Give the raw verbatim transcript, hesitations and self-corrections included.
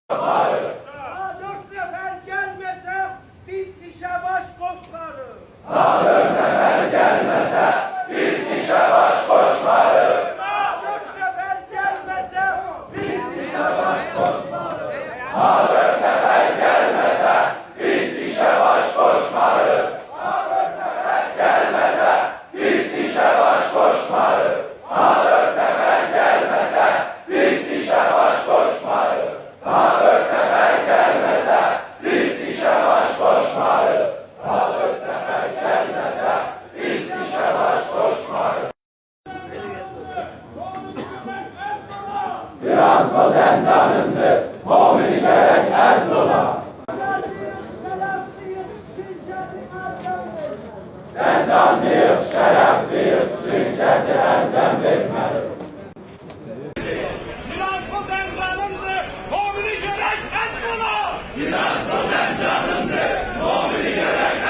دؤرد نفر گلمه‌سه، بیز ایشه باش قوشماریق. دؤرد نفر گلمه‌سه، بیز ایشه باش قوشماریق. دؤرد نفر گلمه‌سه، بیز ایشه باش قوشماریق. دؤرد نفر گلمه‌سه، بیز ایشه باش قوشماریق. دؤرد نفر گلمه‌سه، بیز ایشه باش قوشماریق. دؤرد نفر گلمه‌سه، بیز ایشه باش قوشماریق. دؤرد نفر گلمه‌سه، بیز ایشه باش قوشماریق. دؤرد نفر گلمه‌سه، بیز ایشه باش قوشماریق. ایران سوز زندانیندیر، مومنی گرک عزل اولا. زندانلی‌ییق، شرفلی‌ییک، شرکتی الدن وئرمه‌لی‌ییک. ایران سوز زندانیندیر، مومنی گرک عزل اولا. ایران سوز زندانیندیر، مومنی گرک